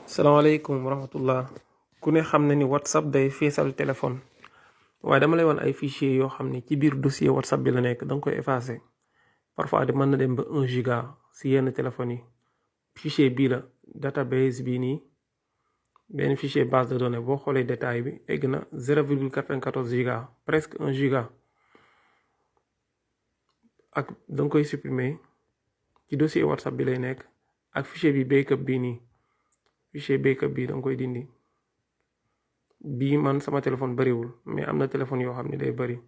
salaamaaleykum wa rahmatullah ku ne xam na ni whatsapp day feesal téléphone waaye dama lay wan ay fichier yoo xam ne ci biir dossier whatsapp bi la nekk da nga koy effacer parfois de mën na dem ba 1 giga si yenn téléphones yi fichier bii la database bii nii benn fichier base de données boo xoolee détail bi egg na 0,94 giga presque 1 giga ak da nga koy supprimer ci dossier whatsapp bi lay nekk ak fichier bi backup bii nii fichier backup bii da nga koy dindi bii man sama téléphone bariwul mais am na téléphone yoo xam ne day bari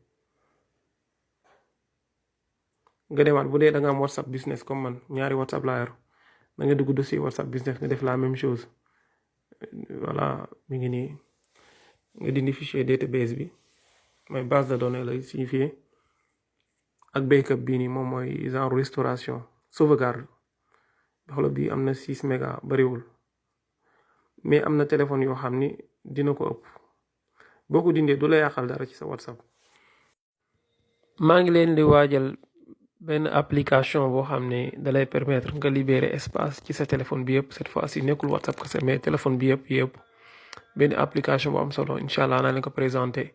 nga demaat bu dee da nga am whatsapp business comme man ñaari whatsapp laa yor da nga dugg dossier whatsapp business nga def la même chose voilà mi ngi nii nga dindi fichier database bi mooy base de données lay signifier ak backup bii nii moom mooy genre restauration sauvegarde xoolal bii am na 6 méga bariwul mais am na téléphone yoo xam ni dina ko ëpp boo ko dindee du la yàqal dara ci sa whatsapp. maa ngi leen di waajal benn application boo xam ne dalay permettre nga libérer espace ci sa téléphone bi yëpp cette fois ci nekkul whatsapp kese mais téléphone bi yëpp benn application bu am solo incha allah naa leen ko présenté.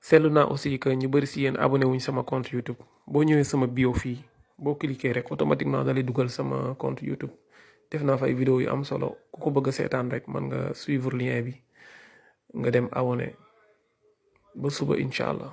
seetlu naa aussi que ñu bëri si yéen abonné wuñ sama compte YouTube boo ñëwee sama bio fii boo cliquer rek automatiquement dalay dugal sama compte YouTube. def naa fa ay vidéo yu am solo ku ko bëgg a seetaan rek mën nga suivre lien bi nga dem abonné ba suba incha allah.